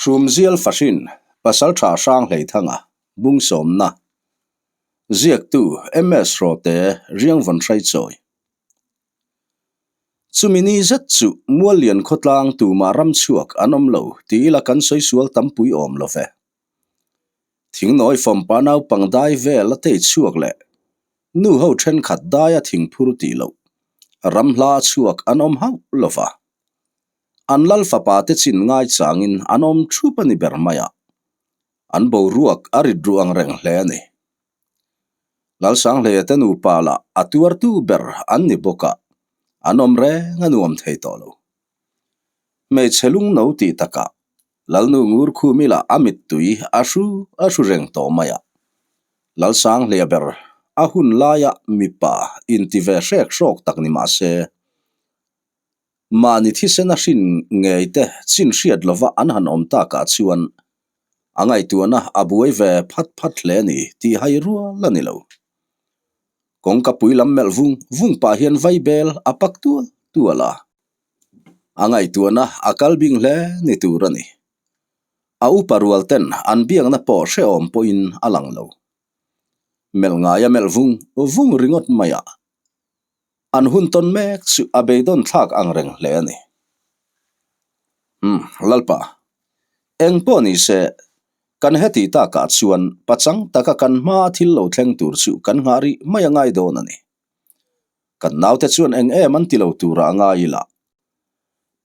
Hrumzial Fahrin, Pasaltha Hranghleithanga, Bungsawmna, Ziaktu, MS Hrawte, Riangvawn Hraichawi. Chumi ni zet chu Muallian khawtlang tumah ramchhuak an awm lo ti ila kan sawi sual tampui awm lo ve. Thingnawi fawmpa naupang dai vel a tei chhuak leh nu ho thenkhat daia thingphur tih loh ramhla a chhuak an awm hauh lo va. An lal fapa te chin ngai changin an awm thup a ni ber mai a, an boruak a rit ruh ang reng hle a ni. Lalsanghleia te nupa lah a tuartu ber an ni bawk a, an awm reng a nuam thei tawh lo. Hmeichhe lungno tih takah Lalnu ngur khum ila a mittui a hru a hru reng tawh mai a. Lalsanghleia ber a hun laia mipa inti ve hrek hrawk tak ni mah se, Mahni thisen a hrin ngei te chin hriat lova an han awm takah chuan a ngaihtuahna a buai ve phat phat hle a ni tih hai rual a ni lo. Kawngka pui lam melh vung vung pah hian vaibel a pak tual tual a, a ngaihtuahna a kal bing hle ni tur a ni. A upa rual ten an biakna pawh hrehawm pawhin a lang lo. Melh ngai a melh vung vung ringawt mai a. An hun tawn mek chu a beidawn thlak ang reng hle a ni. Umm, Lalpa, eng pawh ni se, kan heti takah chuan pachang taka kan hmaa thil lo thleng tur chu kan nghah rih mai a ngai dawn a ni. Kan naute chuan eng em an ti lo turah a ngai ila.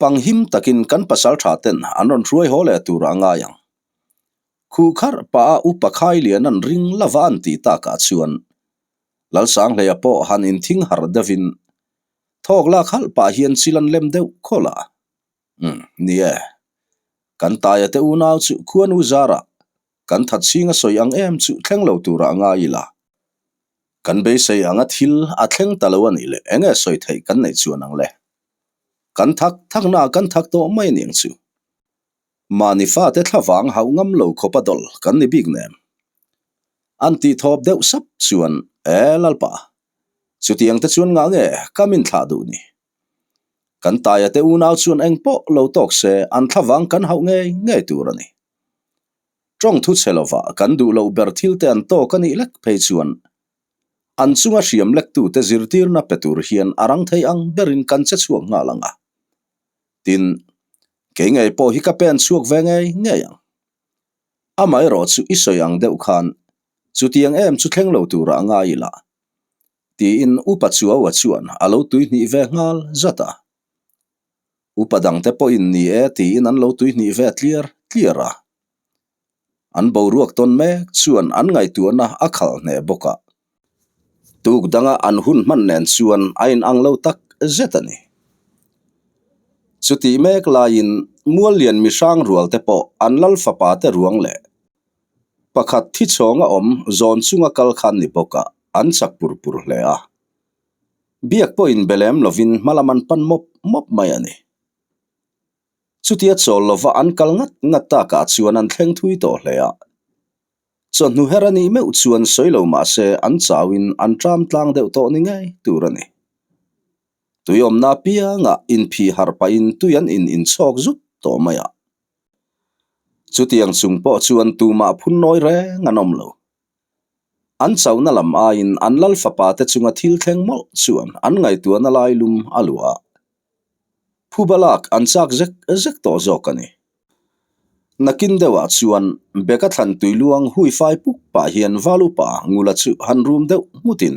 Panghim takin kan pasal tha ten an rawn hruai haw leh turah a ngai ang. Khuh kharh pah a upa khai lian an ring lova an tih takah chuan Lalsanghleia pawh han inthing harh deuhin thawk lak halh pah hian chil an lem deuh khawlh a. Umm, ni e. Kan taia te unau chu khuanu zarah kan that chhing a sawi ang em chu thleng lo turah a ngai ila. Kan beisei anga thil a thleng ta lo a nih leh eng nge sawi theih kan neih chuan ang le. Kan thak thaknaah kan thak tawh mai a niang chu. Mahni fate thlavang hauh ngam lo khawp a dawlh kan ni bik nem. An tih thawp deuh sap chuan, E Lalpa, chutiang te chuan ngah nge ka min thlah duh ni? Kan taia te unau chuan eng pawh lo tawk se an thlavang kan hauh ngei ngei tur a ni. Tawng thu chhe lovah kan duh loh ber thil te an tawk a nih lek phei chuan an chunga hriam lektute zirtirna pe tur hian a rang thei ang berin kan che chhuak nghal ang a. Tin, kei ngei pawh hi ka pen chhuak ve ngei ngei ang. Amaherawh chu i sawi ang deuh khan chutiang em chu thleng lo turah a ngai ila, tiin Upa Chuaua chuan a lo tuihnih ve nghal zat a. Upa dangte pawhin ni e tiin an lo tuihnih ve tliar tliar a. An boruak tawn mek chuan an ngaihtuahna a khalh hneh bawk a. Tuk danga an hun hman nen chuan a inang lo tak zet a ni. Chutih mek laiin Muallian mihrang rual te pawh an lal fapa te ruang leh pakhat thi chhawng a awm zawn chunga kal khan ni bawk a, an chak pur pur hle a. Biak pawhin be lem lovin hmalam an pan mawp mawp mai a ni. Chutia chawl lova an kal ngat ngat takah chuan an thleng thui tawh hle a. Chawhnu her a nih meuh chuan sawi lo mah se an chauin an ṭam tlang deuh tawh ni ngei tur a ni. Tui awmna apiangah inphih harh pahin tui an in inchhawk zut tawh mai a. Chutiang chung pawh chuan tumah phun nawi reng an awm lo. An chauhna lam aiin an lal fapa te chunga thil thleng mawlh chuan an ngaihtuahna lai lum a luah a. Phuba lak an chak zek zek tawh zawk a ni. Nakin deuhah chuan Beka thlan tui luang hui fai puk pah hian Valupa ngula chu han rum deuh nghutin,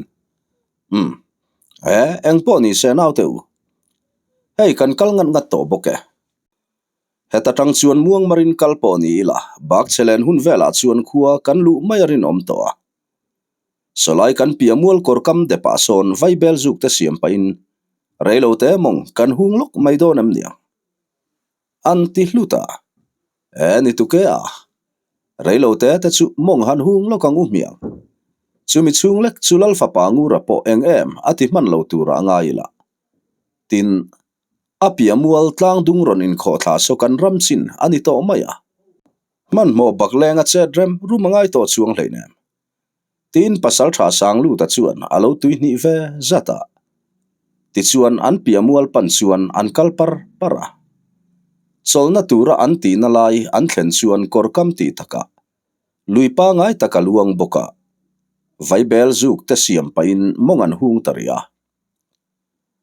Umm, e, engpawh ni se naute u. Hei kan kal ngat ngat tawh bawk e. Heta tang chuan muangmarin kal pawh ni ila, bak che len hun velah chuan khua kan luh mai a rinawm tawh a. Sawlai kan piah mual kawr kam depah sawn vaibel zuk te siam pahin reilo te mawng kan hung lawk mai dawn em niang? An ti hlut a. E ni tuke a, reilo te te chu mawng han hung lawk ang u hmiang. Chumi chhung lek chu Lal fapa Ngura pawh eng em a ti hman lo turah a ngai ila. Tin, a piah mual tlang dung rawn inkhawh thla saw kan ram chin a ni tawh mai a. Hmanhmawh bak leng a chet rem rum a ngai tawh chuang hleinem. Tin pasal tha sang lut a chuan a lo tui hnih ve zat a. Tichuan an piah mual pan chuan an kal par par a. Chawlhna tura an tihna lai an thlen chuan kawr kam tih takah lui pangai tak a luang bawk a, vaibel zuk te siam pahin mawng an hung ta rih a.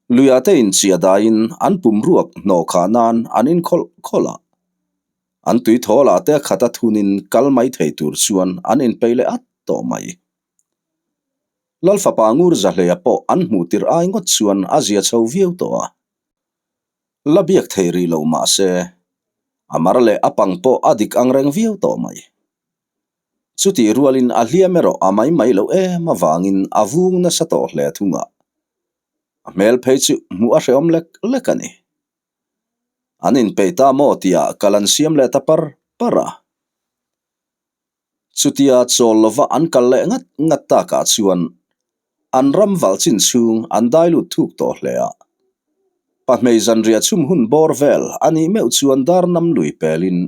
Luiah te inchiah daiin an pum ruak hnawh khah nan an inkhawlh khawlh a. An tui thawlah te khat a thunin kal mai thei tur chuan an inpeih leh at tawh mai. Lalfapa ngur Zahleia pawh an hmuh tirh ai ngawt chuan a zia chho viau tawh a. La biak thei rih lo mah se, a mar leh a pang pawh a dik ang reng viau tawh mai. Chutih rualin a hliam erawh a mai mai loh em avangin a vung nasa tawh hle thung a. A hmel phei chu hmuh a hrehawm lek lek a ni. An inpeih ta maw tihah kal an siam leh ta par par a. Chutia chawl lova an kal leh ngat ngat takah chuan an ram valh chin chhung an dai lut thuk tawh hle a. Pahmei zanriah chhum hun bawr vel a nih meuh chuan dar nam lui pelin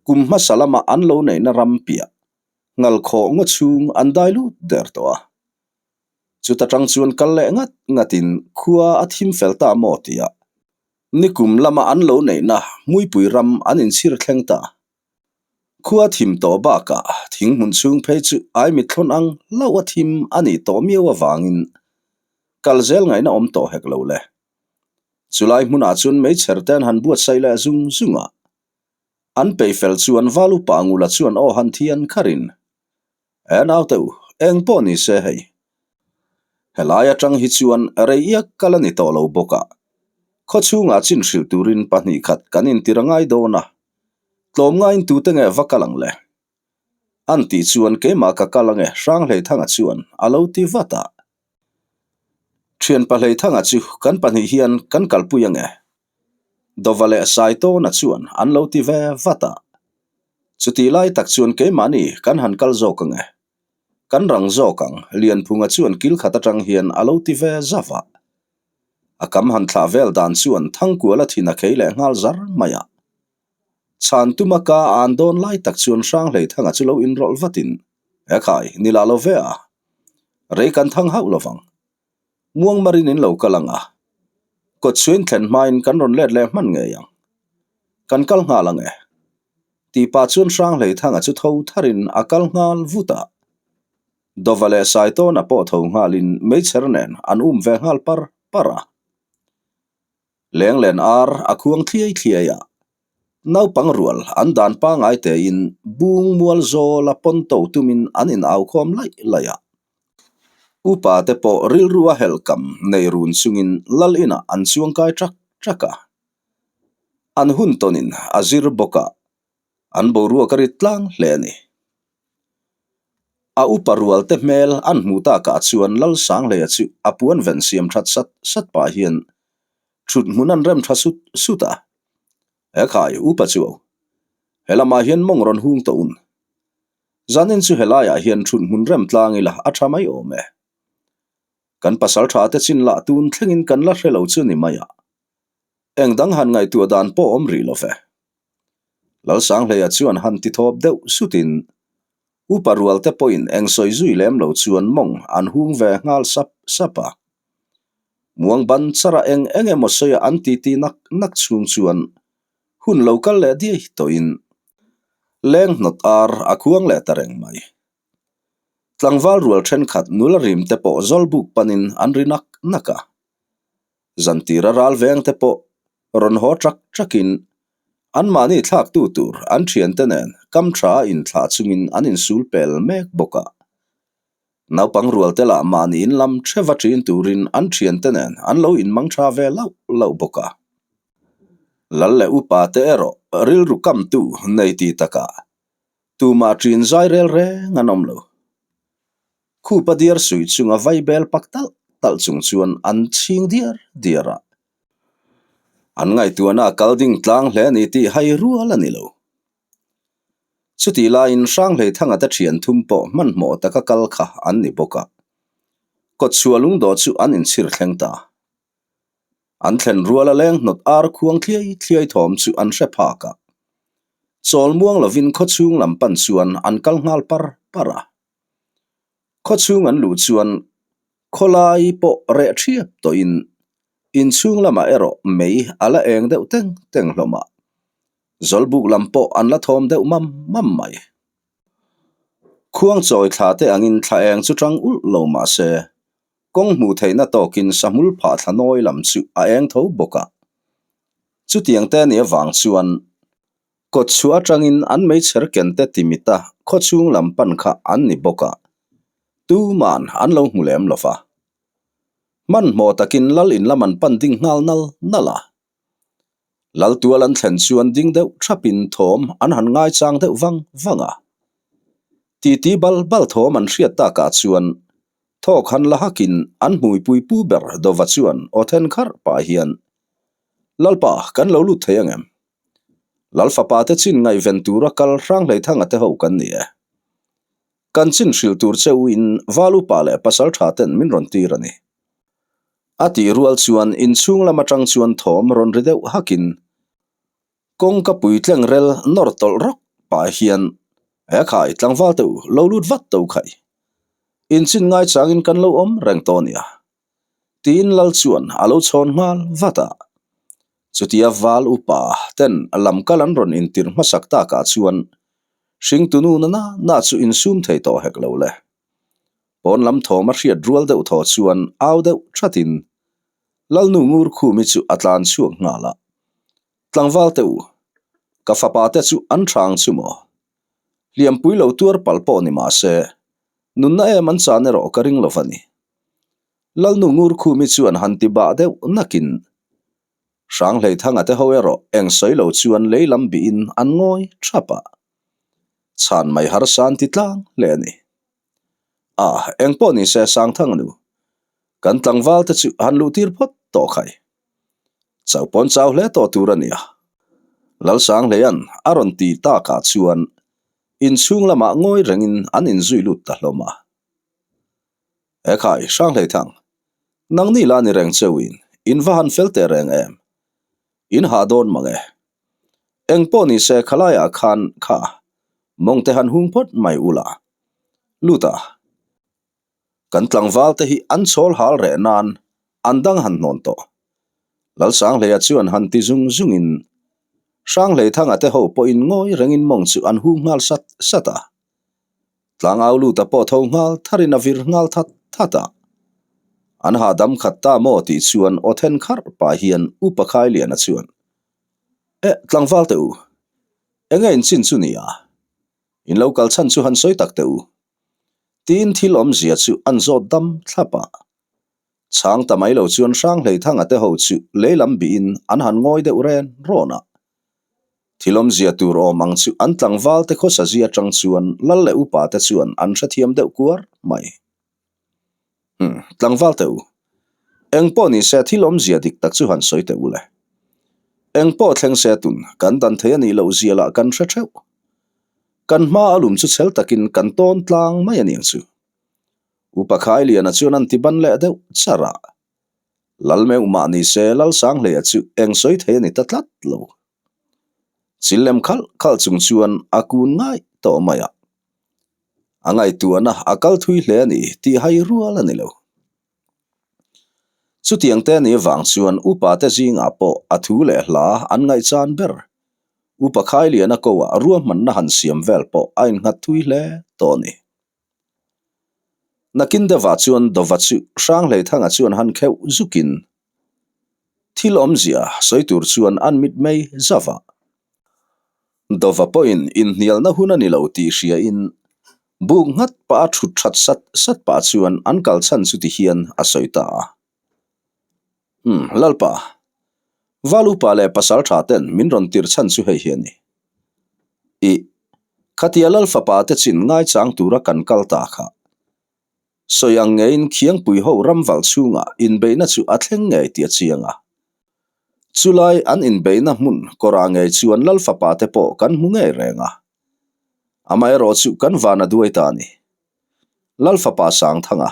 kum hmasa lama an lo neihna ram piah ngal khawh ngaw chhung an dai lut der tawh a. Chuta tang chuan kal leh ngat ngatin khua a thim fel ta maw tia nikum lama an lo neihna hmuipui ram an inchhir thleng ta. Khua thim tawh bakah thing hmun chhung phei chu ai mithlawn ang hlauh a thim a nih tawh miau avangin kal zel ngaihna awm tawh hek lo le. Chulai hmunah chuan meichher te an han buatsaih leh zung zung a. An peih fel chuan val upa Ngula chuan aw han thian kharin, E naute u, eng pawh ni se hei. Helai atang hi chuan rei iak kal a ni tawh lo bawk a, khaw chhungah chin hrilh turin pahnih khat kan intir a ngai dawn a, tlawmngaiin tute nge va kal ang le? An tih chuan keimah ka kal ange Hranghleithanga chuan a lo ti vat a. Thianpa Hleithanga chu kan pahnih hian kan kalpui ange. Dova leh Saitawna chuan an lo ti ve vat a. Chutih lai tak chuan keimahni kan han kal zawk ange. Kan rang zawk ang, Lianphunga chuan kil khat atang hian a lo ti ve zauh a. A kam han thlah vel dan chuan Thangkuala thin a khei leh nghal zar mai a. Chhan tuma ka an dawn lai tak chuan Hranghleithanga chu lo inrawlh vatin, E khai, ni lah lo ve a. Rei kan thang hauh lovang. Muangmarin in lo kal ang a, kawt chhuin thlen hmain kan rawn let leh hman ngei ang. Kan kal nghal ang e. Tih pah chuan Hranghleithanga chu tho tharin a kal nghal vut a. Dova leh Saitawna pawh tho nghalin meichher nen an um ve nghal par par a. Lenglen ar a khuang thliai thliai a, naupang rual an dan pangai tein bung mual zawla pawn to tumin an inaukhawm laih laih a. Upa te pawh rilru a helh kam nei run chungin lal inah an chuangkai ṭak ṭak a. An hun tawnin a zir bawk a, an boruak a rit tlang hle a ni. A upa rual te hmel an hmuh takah chuan Lalsanghleia chu a puan ven siam that sat sat pah hian thut hmun an rem tha sut sut a. He khai upa chu he lamah hian mawng rawn hung tawh un. Zanin chu helaiah hian thut hmun rem tlang ila a tha mai awm e. Kan pasal tha te chin lah tun thlengin kan la hre lo chu ni mai a. Eng dang han ngaihtuah dan pawh awm rih lo ve. Lalsanghleia chuan han ti thawp deuh sutin upa rual te pawhin eng sawi zui lem lo chuan mawng an hung ve nghal sap sap a. Muang ban chara eng eng emaw sawia an titi nak nak chhung chuan hun lo kal leh diai tawhin leng hnawt ar a khuang leh ta reng mai. Tlangval rual thenkhat nula rim te pawh zawlbuk panin an ri nak nak a. Zantira ral veng te pawh rawn haw ṭak ṭakin anmahni thlaktu tur an ṭhiante nen kam ṭha a inthlah chungin an insul pel mek bawk a. Naupang rual te lah mahni in lam ṭheva ṭin turin an ṭhiante nen an lo inmang ṭha ve lauh lauh bawk a. Lal leh upa te erawh rilru kamtu nei ti takah tumah ṭin zai rel reng an awm lo. Khupa diar suih chunga vai bel pak talh talh chung chuan an chhing diar diar a. An ngaihtuahna a kal ding tlang hle a ni tih hai rual a ni lo. Chutih laiin Hranghleithanga te thian thum pawh hmanhmawh taka kal kha an ni bawk a. Kawtchhuah lungdawh chu an inchhir thleng ta. An thlen rual a leng hnawt ar khuang thliai thliai thawm chu an hre phak a. Chawl muang lovin khawchhung lam pan chuan an kal nghal par par a. Khawchhung an luh chuan khawlai pawh reh thiap tawhin inchhung lamah erawh mei a la eng deuh teng teng hlawm a. Zawlbuk lam pawh an la thawm deuh mam mam mai. Khuang chawi thla te angin thla eng chu tang ulh lo mah se, kawng hmuh theihna tawkin sahmul phah thla nawi lam chu a eng tho bawk a. Chutiang te nih avang chuan kawt chhuah atangin an meichher ken te timita khawchhung lam pan kha an ni bawk a, tuman an lo hmu lem lo va. Hmanhmawh takin lal in lam an pan ding nghal nal nal a. Lal tual an thlen chuan ding deuh thapin thawm an han ngaichang deuh vang vang a. Titi bal bal thawm an hriat takah chuan thawk han la hakin an hmuipui pu ber Dova chuan aw then kharh pah hian, Lalpa, kan lo lut thei angem? Lal fapa te chin ngaihven tura kal Hranghleithanga te ho kan ni e. Kan chin hrilh tur che u in Val upa leh pasal tha ten min rawn tir a ni. A tih rual chuan inchhung lam atang chuan thawm rawn ri deuh hakin kawngka puitleng rel nawr tawlh rawk pah hian He khai tlangval teuh lo lut vat to khai. Inchin ngaichangin kan lo awm reng tawh nia. Tiin Lal chuan a lo chhawn nghal vat a. Chutia Val upa ten lam kal an rawn intirh hmasak takah chuan hringtunu na na na chu insum thei tawh hek lo le. Pawn lam thawm a hriat rual deuh thaw chuan au deuh thatin Lalnu ngur khumi chu a tlan chhuak nghal a. Tlangval te u, ka fapa te chu an hrang chu maw? Hliampui lo tuar palh pawh ni mah se, nunna em an chan erawh ka ring lo va ni. Lalnu ngur khumi chuan han ti bah deuh nakin Hranghleithanga te ho erawh eng sawi lo chuan lei lam bihin an ngawi thap a. Chhan mai harsa an ti tlang hle a ni. A, eng pawh ni se Sangthanga nu, kan tlangval te chu han luh tir phawt tawh khai. Chau pawn chau hle tawh tur a nia. Lalsanghleia'n a rawn ti takah chuan inchhung lamah ngawi rengin an inzui lut ta hlawm a. He khai, Hranghleithang, nangni la ni reng cheuin in va han fel teh reng em? In hah dawn mang e. Eng pawh ni se khalaiah khan kha mawng te han hung phawt mai ula. Lut a. Kan tlangval te hi an chawl hal reh nan an dang han hnawn tawh. Lalsanghleia chuan han ti zung zungin Hranghleithanga te ho pawhin ngawi rengin mawng chu an hung nghal sat sat a. Tlangau luta pawh tho nghal tharin a vir nghal that that a. An hahdam khat ta maw tih chuan aw then kharh pah hian Upa Khailiana chuan, Eh, tlangval teh u, enge in chin chu nia? In lo kal chhan chu han sawi tak teh u. Tiin thil awmzia chu an zawt dam thlap a. Chhang ta mai lo chuan Hranghleithanga te ho chu lei lam bihin an han ngawi deuh ren rawn a. Thil awmzia tur awm ang chu an tlangval te khawsa zia atang chuan lal leh upa te chuan an hrethiam deuh kuar mai. Umm, tlangval teh u. Eng pawh ni se thil awmzia dik tak chu han sawi teh u le. Eng pawh thleng se tun kan dan thei a nih loh zia lah kan hre theuh. Kan hma a lum chu chhel takin kan tawn tlang mai a niang chu. Upa Khailiana chuan an ti ban leh deuh char a. Lalmeuh mah ni se Lalsanghleia chu eng sawi thei a ni ta tlat lo. Chil lem khalh khalh chung chuan a kun ngaih tawh mai a. A ngaihtuahna a kal thui hle a ni tih hai rual a ni lo. Chutiang te ni vang chuan upa te zingah pawh a thu leh hla an ngaihchan ber. Upa Khailiana ko ah ruahmanna han siam vel pawh a innghat thui hle tawh a ni. Nakin deuhah chuan Dova chu Hranghleithanga chuan han kheuh zukin thil awmzia sawi tur chuan an mit mai zauh a. Dova pawhin inhnialna hun a ni lo tih hriain buk nghat pah a thut that sat sat pah chuan an kal chhan chu ti hian a sawi ta a. Umm, Lalpa, Val upa leh pasal tha ten min rawn tir chhan chu hei hi a ni. Ih, khatia Lal fapa te chin ngaichang tura kan kal ta kha. Sawi ang ngeiin Khiangpui ho ram valh chhungah inbeihna chu a thleng ngei tih a chiang a. Chulai an inbeihna hmun kawrah ngei chuan Lal fapa te pawh kan hmu ngei reng a. Amaherawh chu kan van a duai ta a ni. Lal fapa Sangthanga,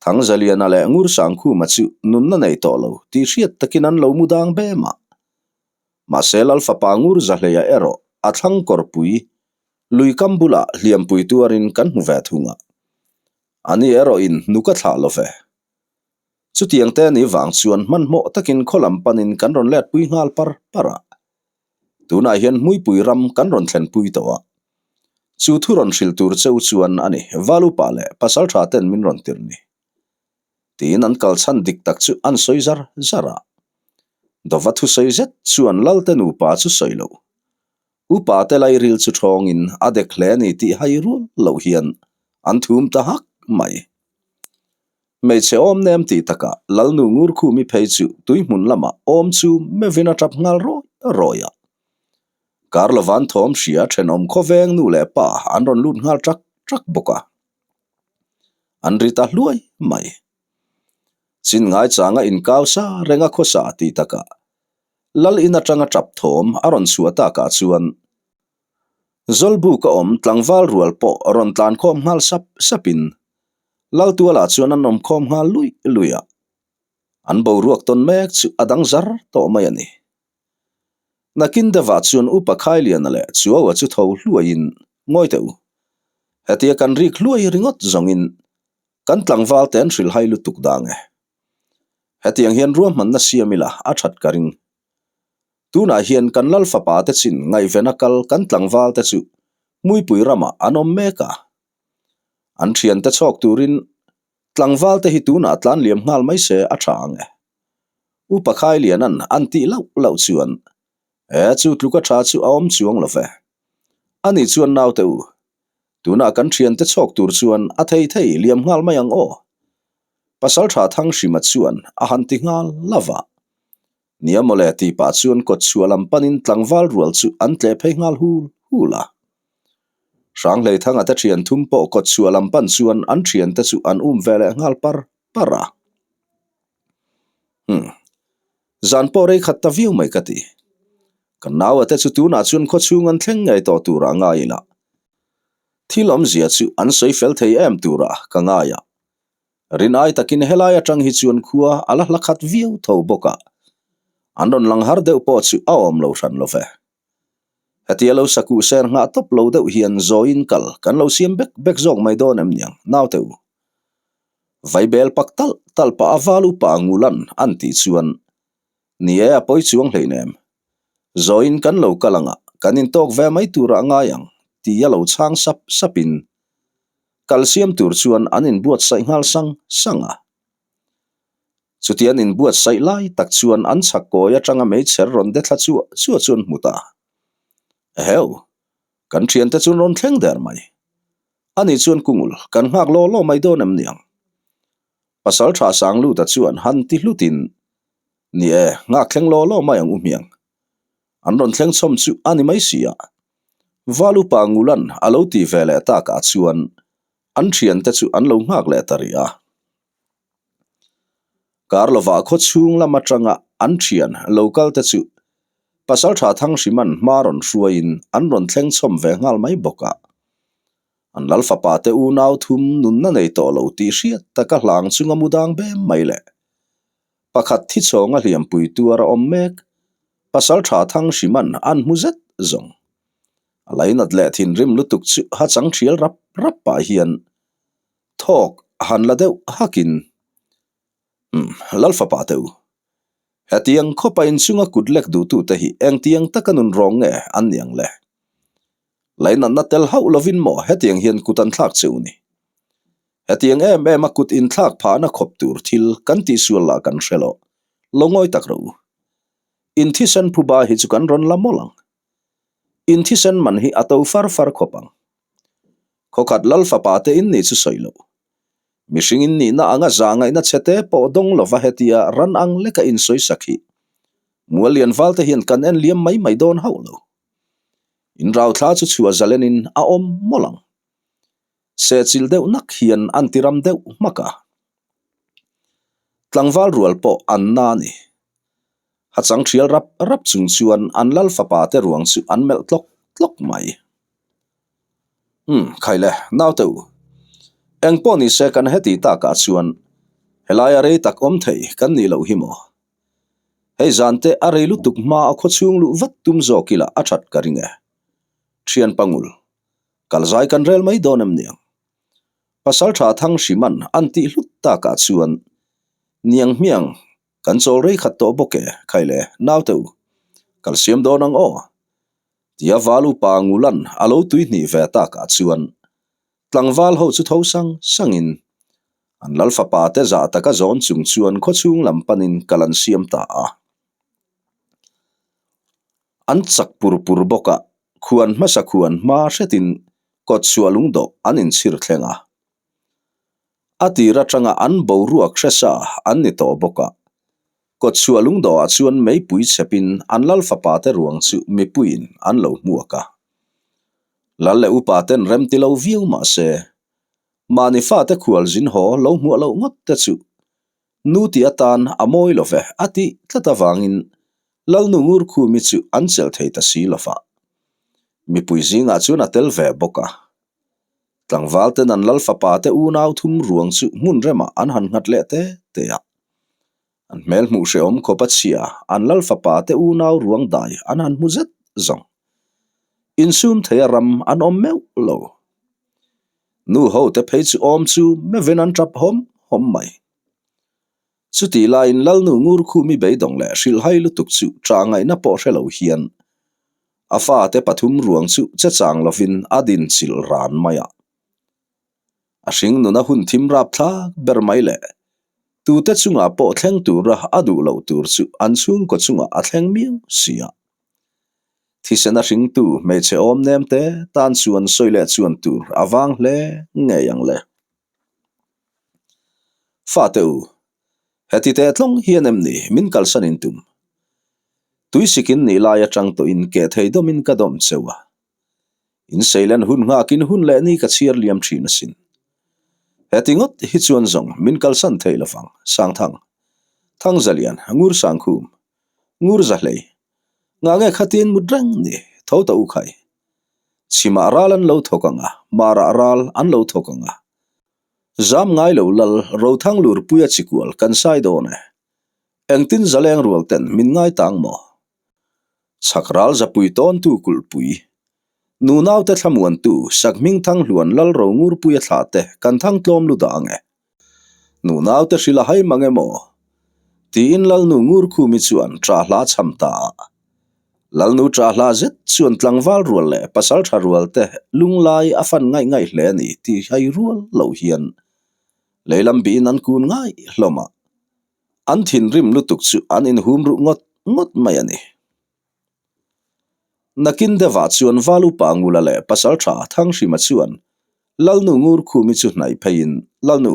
Thangzaliana leh Ngursangkhuma chu nunna nei tawh lo tih hriat takin an lo mu dang bem a. Mahse Lal fapa Ngurzahleia erawh a thlang kawrpui lui kam bulah hliampui tuarin kan hmu ve thung a. Ani erawhin hnuk a thlah lo ve. Chutiang te ni vang chuan hmanhmawh takin khaw lam panin kan rawn letpui nghal par par a. Tunah hian Hmuipui ram kan rawn thlenpui tawh a. Chu thu rawn hrilh tur cheu chuan a ni, Valupa leh Pasaltha ten min rawn tirh ni. Tiin an kal chhan dik tak chu an sawi zar zar a. Dova thusawi zet chuan Lalte nupa chu sawi loh. Upa te lairil chu thawngin a dek hle a ni tih hai rual loh hian an thum ta hak mai. Hmeichhe awm nem tih takah Lalnu Ngurkhumi phei chu tuihmun lamah awm chu mevin a tap nghal rawi rawi a. Karlovan thawm hria thenawm khawveng nu leh pa an rawn lut nghal trak trak bawk a. An ri ta hluai mai. Chin ngaichanga inkau sa reng a khawsa tih takah Lal in atanga tap thawm a rawn chhuah takah chuan Zawlbuk a awm tlangval rual pawh rawn tlan khawm nghal sap sapin Laltualah chuan an awm khawm nghal luih luih a, an boruak tawn mek chu a dang zar tawh mai a ni. Nakin deuhah chuan Upa Khailiana leh Chuaua chu tho hluaiin ngawi teh u. Hetia kan rik hluai ringawt zawngin kan tlangval te an hrilhhai lutuk dang e. Hetiang hian ruahmanna siam ila a that ka ring. Tunah hian kan lal fapa te chin ngaihvena kal kan tlangval te chu Hmuipui ramah an awm mek a. An thiante chhawk turin tlangval te hi tunah tlan liam nghal mai se a tha ang e. Upa Khailianan an tih lauh lauh chuan e chu tluka tha chu a awm chuang lo ve. Ani chuan naute u, tunah kan thiante chhawk tur chuan a thei thei liam nghal mai ang aw. Pasal tha Thanghrima chuan a han ti nghal lova. Nia mawle tih pah chuan kawt chhuah lam panin tlangval rual chu an tleh phei nghal hul hul a. Hranghleithanga te thian thum pawh kawt chhuah lam pan chuan an thiante chu an um ve leh nghal par par a. Umm. Zan pawh rei khat ta viau mai ka ti. Kan naua te chu tunah chuan khawchhung an thleng ngei tawh turah ngai ila. Thil awmzia chu an sawi fel thei em turah ka ngai a. Rin ai takin helai atang hi chuan khua a la hla khat viau tho bawk a, an rawn lang har deuh pawh chu a awm lo hran lo ve. Hetia lo sakuh ser nghah tawp lo deuh hian zawiin kal kan lo siam bek bek zawk mai dawn em niang naute u. Vaibel pak talh talh pah a val upa Ngulan an tih chuan ni e a pawi chuang hleinem. Zawiin kan lo kal anga kan intawk ve mai turah a ngai ang tia lo chhang sap sapin Kal siam tur chuan an inbuatsaih nghal sang sang a. Chuti an inbuatsaih lai tak chuan an chhak kawi atanga meichher rawn de thla chuah chuah chu an hmu ta. Eheu! Kan thiante chu an rawn thleng der mai. Ani chuan Kungul, kan nghak law law mai dawn em niang? Pasal tha Sangluta chuan han ti hlutin, Ni e, nghak thleng law law mai ang u hmiang. An rawn thleng chhawm chu a ni mai si a. Val upa Ngulan a lo ti ve leh takah chuan an thiante chu an lo nghak leh ta rih a. Kar lovah khaw chhung lam atanga an thian lo kal te chu Pasaltha Thanghriman hma rawn hruaiin an rawn thleng chhawm ve nghal mai bawk a. An lal fapa te unau thum nunna nei tawh lo tih hriat taka hlang chunga mu dang bem mai le. Pakhat thi chhawnga hliampui tuar a awm mek. Pasal tha thang hriman an hmu zet zawng. A lainat leh thinrim lutuk chu ha chang thial rap rap pah hian thawk a han la deuh hakin, Umm, Lal fapa te u, hetiang khawpa inchunga kut lek duhtute hi engtiang taka nun rawng nge an ni ang le? Lainatna tel hauh lovin maw hetiang hian kut an thlak che u ni? Hetiang em em a kut inthlak phahna khawp tur thil kan tihsual lah kan hre lo, lo ngawi tak rawh u. In thisen phuba hi chu kan rawn la mawlh ang. In thisen man hi a to far far khawp ang. Khawkhat lal fapa te in nih chu sawi loh. Mihring in nihna anga za ngaihna chhe te pawh dawng lova hetia ran ang leka in sawi sak hi Mual lian val te hian kan en liam mai mai dawn hauh lo. In rauthla chu chhuah zalenin a awm mawlh ang. Sehchilh deuh nak hian an ti ram deuh hmak a. Tlangval rual pawh an na a ni. Ha chang thial rap rap chung chuan an lal fapa te ruang chu an melh tlawk tlawk mai. Umm, khai le, naute u. Eng pawh ni se kan heti takah chuan helaia rei tak awm thei kan nih loh hi maw? Hei zan te a rei lutuk hma a khawchhung luh vat tum zawk ila a that ka ring e. Thian pangul. Kal zai kan rel mai dawn em niang? Pasal tha thang hriman an tih hlut takah chuan niang hmiang kan chawl rei khat tawh bawk e, khai le, naute u, kal siam dawn ang aw. Tia val upa Ngulan a lo tuihnih ve takah chuan tlangval ho chu tho sang sangin an lal fapa te zah taka zawn chung chuan khawchhung lam panin kal an siam ta a. An chak pur pur bawk a, khuan hmasa khuan hma hretin kawtchhuah lungdawh an inchhir thleng a. A tir atanga an boruak hresa an ni tawh bawk a, kawtchhuah lungdawhah chuan meipui chhepin an lal fapa te ruang chu mipuiin an lo hmuak a. Lal leh upa ten rem ti lo viau mah se, mahni fate khual zin haw lo hmuah loh ngawt te chu nu tih atan a mawi lo ve a tih tlat avangin Lalnu Ngurkhumi chu an chelh thei ta si lo va. Mipui zingah chuan a tel ve bawk a. Tlangval ten an lal fapa te unau thum ruang chu hmun remah an han nghat leh te te a. An hmel hmuh hrehawm khawp a chhia an lal fapa te unau ruang dai an han hmu zet zawng. Insum theia ram an awm meuh lo. Nu ho te phei chu awm chu meuhin an tap hawm hawm mai. Chutih laiin Lalnu Ngurkhumi beidawng leh hrilhhai lutuk chu ṭah ngaihna pawh hre lo hian a fate pathum ruang chu che chang lovin a din chilh ran mai a. A hring nuna hun thim rap thlak ber mai leh tute chungah pawh thleng tura a duh loh tur chu an chhungkaw chungah a thleng miau si a. Thisen a hringtu hmeichhe awm nem te tan chuan sawi leh chuan tur a vang hle ngei ang le. Fate u, heti teh tlawng hian em ni min kalsan in tum? Tuisikin nih lai atang tawhin keh thei dawmin ka dawm cheu a. In seilen hun nghakin hun leh ni ka chhiar liam thin asin. Heti ngawt hi chuan zawng min kalsan thei lovang, Sangthang, Thangzalian, Ngur Sangkhum, Ngur Zahlei, ngah nge khatin mut reng ni, tho ta u khai. Chhimah ral an lo thawk ang a, marah ral an lo thawk ang a. Zam ngai lo lal Rothang Lurpuia chikual kan sai dawn e. Engtin zaleng rual ten min ngai tang maw? Chhak ral zapui tawntu kulhpui, nunaute thlamuantu Sakhmingthang hluan lal Rongurpuia thlah te kan thang tlawm lu dah ang e. Nunaute hrilh a hai mang emaw? Tiin Lalnu Ngurkhumi chuan ṭah hla chham ta a. Lalnu ṭah hla zet chuan tlangval rual leh pasalṭha rual te lunglai a fan ngaih ngaih hle a ni tih hai rual lo hian leilam bihin an kun ngai hlawm a. An thinrim lutuk chu an inhum ruh ngawt ngawt mai a ni. Nakin deuhah chuan Val upa Ngula leh Pasalṭha Thanghrima chuan Lalnu Ngurkhumi chu hnaih pheiin, Lalnu,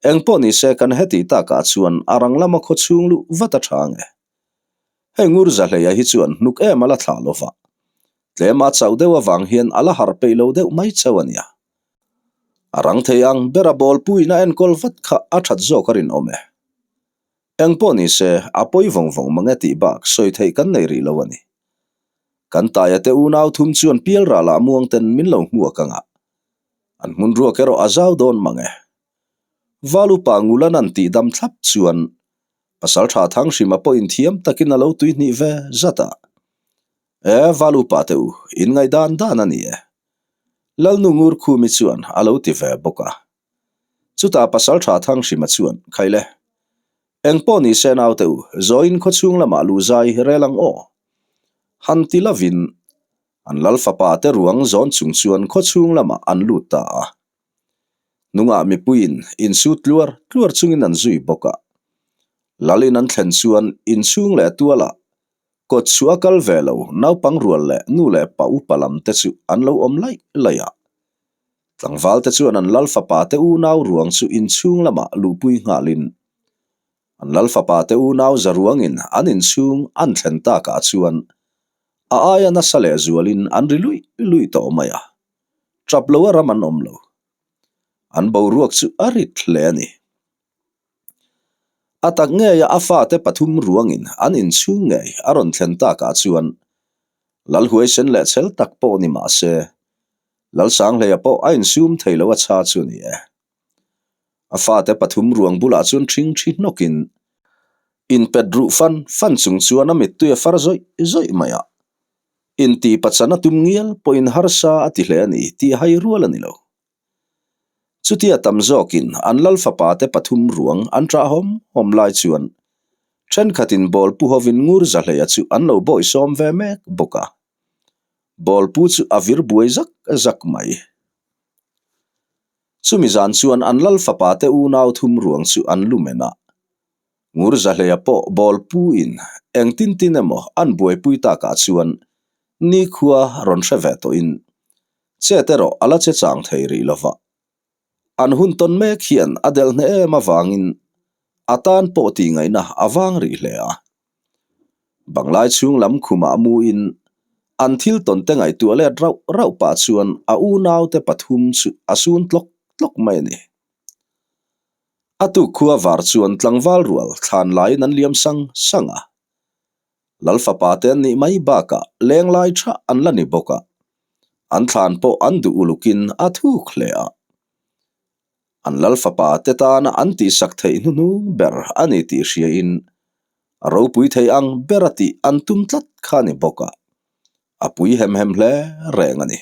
eng pawh ni se kan heti takah chuan a rang lama khaw chhung luh vat a ṭha nge? Hei Ngur Zahleia hi chuan hnuk em a la thlah lo va, tlema chauh deuh avang hian a la harh peih lo deuh mai chauh a nia. A rang thei ang bera bawlpuiin a enkawl vat kha a ṭhat zawk a rinawm e. Eng pawh ni se, a pawi vawng vawng mang e tih bak sawi theih kan nei rih lo a ni. Kan taia te unau thum chuan pial ralah muang ten min lo hmuak ang a, an hmun ruak erawh a zau dawn mang e. Val upa Ngulan an tih dam thlap chuan Pasaltha Thanghrima pawhin thiam takin a lo tuihnih ve zat a. E, val upa te u, in ngaihdan dan a ni e. Lalnu Ngurkhumi chuan a lo ti ve bawk a. Chutah Pasaltha Thanghrima chuan, Khaile, eng pawh ni se naute u, zawiin khawchhung lamah lu zai rel ang aw. Han ti lovin an lal fapa te ruang zawn chung chuan khawchhung lamah an lut ta a. Hnungah mipuiin insut tluar tluar chungin an zui bawk a. Lalin an thlen chuan inchhung leh tualah kawt chhuah a kal ve lo naupang rual leh nu leh pa upa lam te chu an lo awm laih laih a. Tlangval te chuan an lal fapa te unau ruang chu inchhung lamah luhpui nghalin an lal fapa te unau za ruangin an inchhung an thlen takah chuan a aia nasa leh zualin an ri luih luih tawh mai a, tap lo a ram an awm lo. An boruak chu a rit hle a ni. A tak ngeia a fate pathum ruangin an inchhung ngei a rawn thlen takah chuan Lalhuaisen leh chhel tak pawh ni mah se, Lalsanghleia pawh a insum thei lo a chha chu ni e. A fate pathum ruang bulah chuan ṭhing ṭhi hnawkin inpet ruh fan fan chung chuan a mittui a far zawih zawih mai a. Intih pachan a tum ngial pawhin harsa a ti hle a ni tih hai rual a ni lo. Chutia tam zawkin an lal fapa te pathum ruang an ṭah hawm hawm lai chuan ṭhenkhatin ball pu hovin ngur zahleia chu an lo bawisawm ve mek bawk a. Bawlpu chu a vir buai zak zak mai. Chumi zan chuan an lal fapa te unau thum ruang chu an lu men a. Ngur Zahleia pawh bawlpu in eng tin tin emaw an buaipui takah chuan nikhua rawn hre ve tawhin chet erawh a la che chang thei rih lova. An hun tawn mek hian a delh hneh em avangin a tan pawh tih ngaihna a vang rih hle a. Banglai chhung lam khumah muin an thil tawn te ngaihtuah let rauh rauh pah chuan a unaute pathum chu a sun tlawk tlawk mai a ni. A tuk khua var chuan tlangval rual thlan laiin an liam sang sang a. Lal fapa te an nih mai bakah lenglai tha an la ni bawk a, an thlan pawh an duh ulukin a thuk hle a. An lal fapa te tana an tihsak theih hnuhnung ber a ni tih hriain a ropui thei ang ber a tih an tum tlat kha a ni bawk a, a pui hem hem hle reng a ni.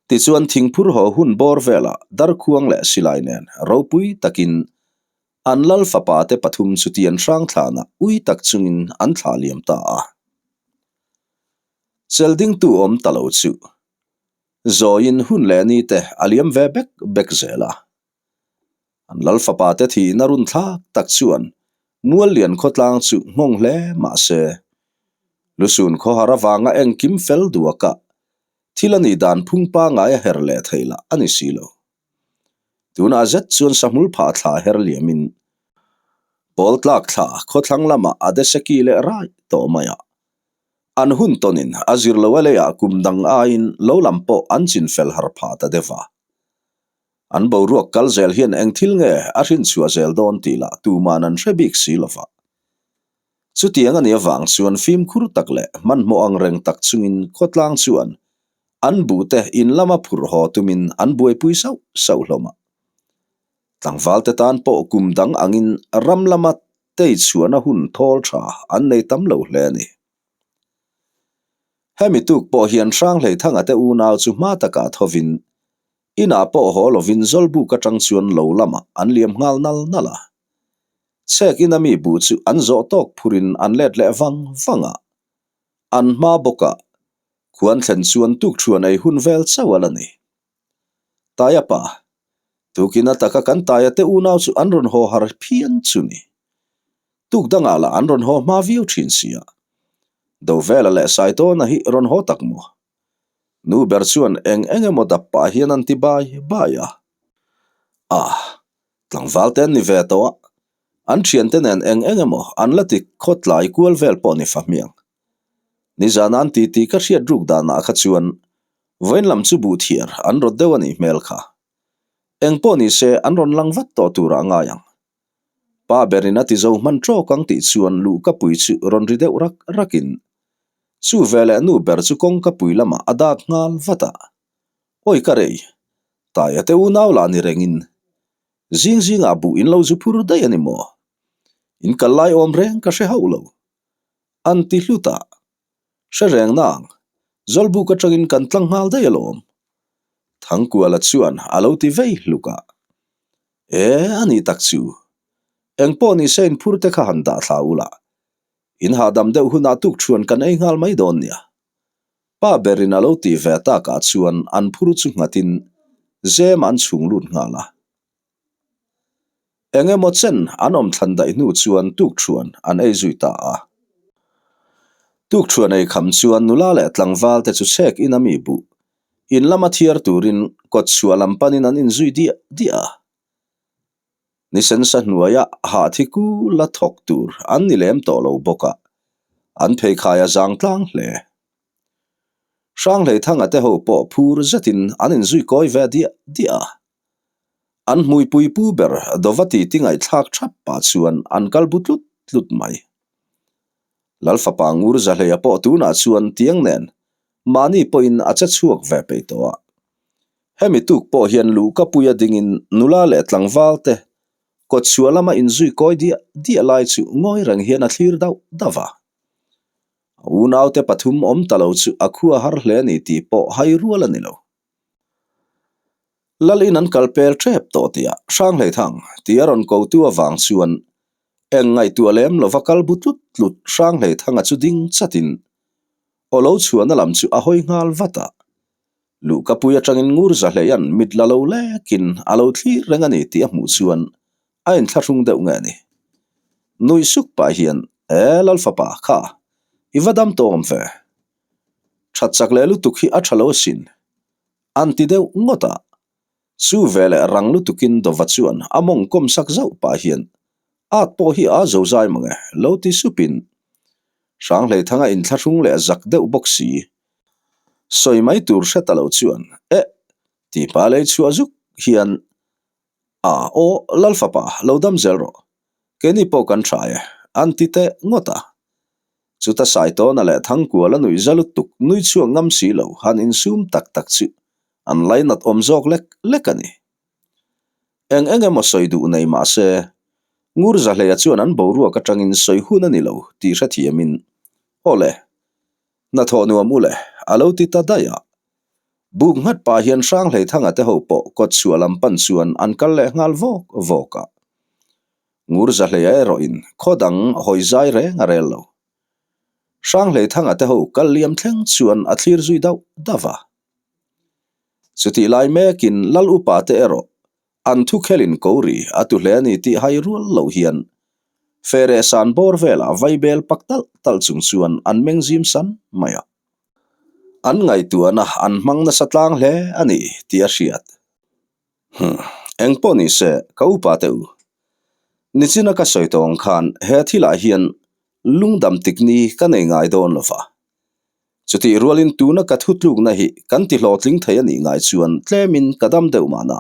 Tichuan thingphur haw hun bawr velah darkhuang leh silai nen ropui takin An lal fapa te pathum chu tian hrang thlanah ui tak chungin an thlah liam ta a. Cheldingtu awm ta lo chu zawiin hun leh ni te a liam ve bek bek zel a. An lal fapa te thihna run thlak tak chuan Muallian khawtlang chu nghawng hle mah se, Lusun khawhar avanga engkim fel duaka thil a nih dan phung pangai a her leh theih lah a ni si lo. Tunah zet chuan sahmul phah thla her liamin pawl tlak thla khawthlang lamah a deseki leh rai tawh mai a. An hun tawnin a zir lo a leiah kum dang aiin lo lam pawh an chin fel har phah ta deuh a. An boruak kal zel hian eng thil nge a hrinchhuah zel dawn tih lah tuman an hre bik si lo va. Chutiang a nih avang chuan fimkhur tak leh hmanhmawh ang reng tak chungin khawtlang chuan An buhte in lama phurh haw tumin an buaipui sauh sauh hlawm a. Tlangvalte tan pawh kum dang angin ram lama tei chhuahna hun thawl tha an nei tam lo hle a ni. Hemi tuk pawh hian Hranghleithanga te unau chu hma takah thovin inah pawh haw lovin Zawlbuk atang chuan lo lamah an liam nghal nal nal a. Chhek ina mi buh chu an zawh tawk phurin an let leh vang vang a. An hma bawkah Khuan thlen chuan tukthuan ei hun vel chauh a la ni. Taia pa, tukin ataka kan taia te unau chu an rawn haw har phian chu ni. Tuk dangah lah an rawn haw hma viau thin sia. Dovela leh Saitawna hi rawn haw tak maw? Nu ber chuan eng eng emaw dap pah hian an ti bai bai a. Ah, tlangval te an ni ve tawh a, an thiante nen eng eng emaw an la ti khawtlai kual vel pawh ni fahmiang. Nizan an titi ka hriat ruk danah kha chuan vawiin lam chu buh thiar an rawt deuh a nih hmel kha. Eng pawh ni se an rawn lang vat tawh turah a ngai ang. Pa berin a ti zo hman tawk ang tih chuan luhkapui chu rawn ri deuh rak rakin chu veleh nu ber chu kawngkapui lamah a dak nghal vat a. Awi ka rei, Taia te unau lah ni rengin zing zingah buh in lo zu phur daih a ni maw? In kal lai awm reng ka hre hauh lo. An ti hlut a, Hre reng nang, Zawlbuk atangin kan tlang nghal daih alawm. Thangkuala chuan a lo ti vei hluk a, E, a ni tak chu. Engpawh ni se in phur te kha han dah thla ula. In hahdam deuh hunah tukthuan kan ei nghal mai dawn nia. Pa berin a lo tih ve takah chuan an phur chu nghatin zem an chhung lut nghal a. Eng emaw chen an awm thlan daih hnu chuan tukthuan an ei zui ta a. Tukthuan ei kham chuan nula leh tlangval te chu chhek in a mi buh in lama thiar turin kawt chhuah lam panin an inzui diah diah a. Ni sensa hnuaia hahthi kul a thawk tur an ni lem tawh lo bawk a, an pheikhai a zang tlang hle. Hranghleithanga te ho pawh phur zetin an inzui kawi ve diah diah a. An hmuipui pu ber dova titi ngaihthlak thap pah chuan an kal bu tlut tlut mai. Lalfapa Ngur Zahleia pawh tunah chuan tiang nen mahni pawhin a che chhuak ve peih tawh a. Hemi tuk pawh hian luhkapuia dingin nula leh tlangval te kawtchhuah lama inzui kawi diah diah lai chu ngawi reng hian a thlir dauh dauh a. A unaute pathum awm ta lo chu a khua har hle a ni tih pawh hai rual a ni lo. Lalin an kal pel tep tawh tih ah Hranghleithang tih a rawn kotu avang chuan eng ngaihtuah lem lova kal bu tlut tlut Hranghleithanga chu ding chatin. Aw lo chhuahna lam chu a hawi nghal vat a. Luhkapui atangin ngur za hleian mit la lo lekin a lo thlir reng a ni tih a hmuh chuan a inthlahrung deuh nge ni. Nuih suk pah hian, E Lalfapa, kha, i va dam tawh awm ve. That chak leh lutuk hi a tha lo asin. An ti deuh ngawt a. Chu veleh rang lutukin Dova chuan a mawng kawm sak zauh pah hian, At pawh hi a zo zai mang e, lo ti supin Hranghleithanga inthlahrung leh zak deuh bawk si. Sawi mai tur hre ta lo chuan, Eh! Ti pa lei chhuah zuk hian, A, aw, Lalfapa, lo dam zel rawh. Keini pawh kan tha e, an ti teh ngawt a. Chuta Saitawna leh Thangkuala nuih za lutuk nui chhuak ngam si lo han insum tak tak chu an lainat awm zawk lek lek a ni. Eng eng emaw sawi duh nei mah se, Ngur Zahleia chuan an boruak atangin sawi hun a ni lo tih hrethiamin, Aw le, hnathawh nuam u le, a lo ti ta daih a. Buk nghat pah hian Hranghleithanga te ho pawh kawt chhuah lam pan chuan an kal leh nghal vawk vawk a. Ngur Zahleia erawhin khaw dang hawi zai reng a rel lo. Hranghleithanga te ho kal liam thleng chuan a thlir zui dauh dauh a. Chutih lai mekin Lal upa te erawh an thu khelin ko ri a tu hle a ni tih hai rual lo hian Fereh san bawr velah vaibel pak talh talh chung chuan an meng zim san mai a. An ngaihtuahna an hmang nasa tlang hle a ni tih a hriat. Huh, eng pawh ni se, ka upa teh u. Nichina ka sawi tawng khan he thilah hian lungdam tik ni ka nei ngai dawn lo va. Chutih rualin tuna ka thutlukna hi kan ti hlawhtling thei a nih ngai chuan tlemin ka dam deuh mahna.